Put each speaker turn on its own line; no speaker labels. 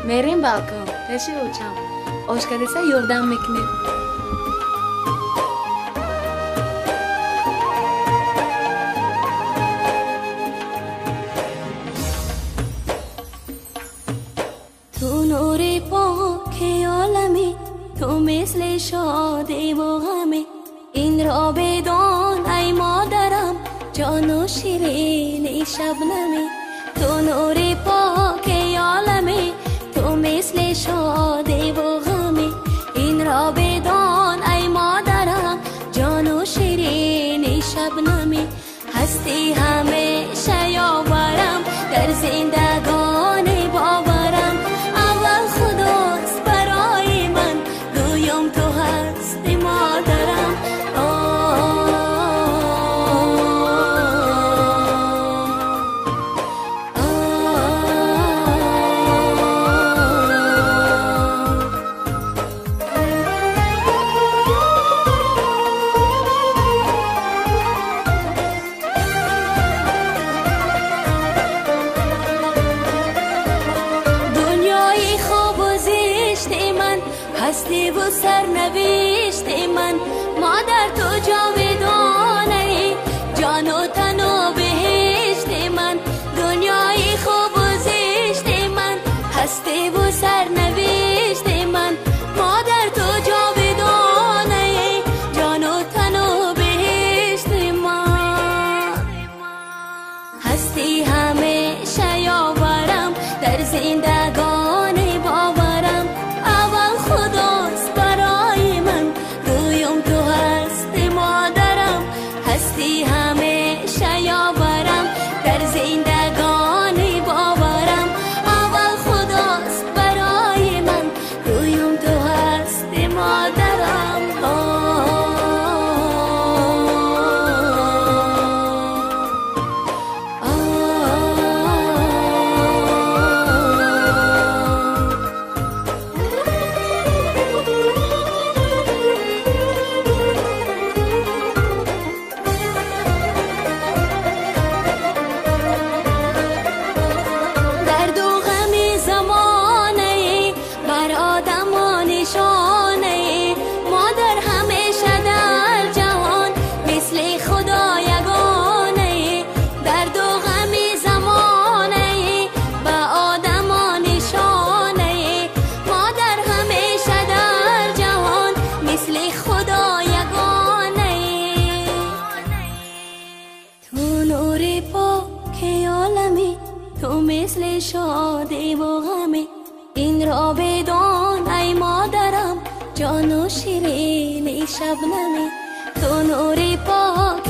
Мерем балкон, пеши очам. Ошкадеса ёрдам мекунем.
Ту нури поки олами, ту мисли шодиву ғами. Инро бидон ай модарам, ҷону ширини шабнами. Ту нури поки олами, ту мисли шодиву ғами. Инро бидон ай модарам, ҷону ширини шабнами. Ҳасти ҳамеша ёварам, дар зиндагони боварам. Аввал худост барои ман, дуюм ту ҳасти модарам. Ҳастиву сарнавишти ман, модар ту ҷовидонаи, ҷону тану беҳишти ман. Дунёи хубу зишти ман, ҳастиву сарнавишти ман. Модар ту ҷовидонаи, ҷону тану беҳишти ман. Ҳасти ҳамеша ёварам, дар зиндагони боварам. Аввал худост барои ман, дуюм ту ҳасти модарам. Ҳасти ҳамеша ёварам, дар зиндагони боварам. Аввал худост барои ман, дуюм ту ҳасти модарам. Дарду ғами замонае, бар одамо нишонае. Модар ҳамеша дар ҷаҳон мисли худо ягонае. Дарду ғами замонае, ба одамо нишонае. Модар ҳамеша дар ҷаҳон мисли худо ягонае. Ту нури поки олами, ту мисли шодиву ғами. Инро бидон ай модарам, ҷону ширини шабнами. Ту нури поки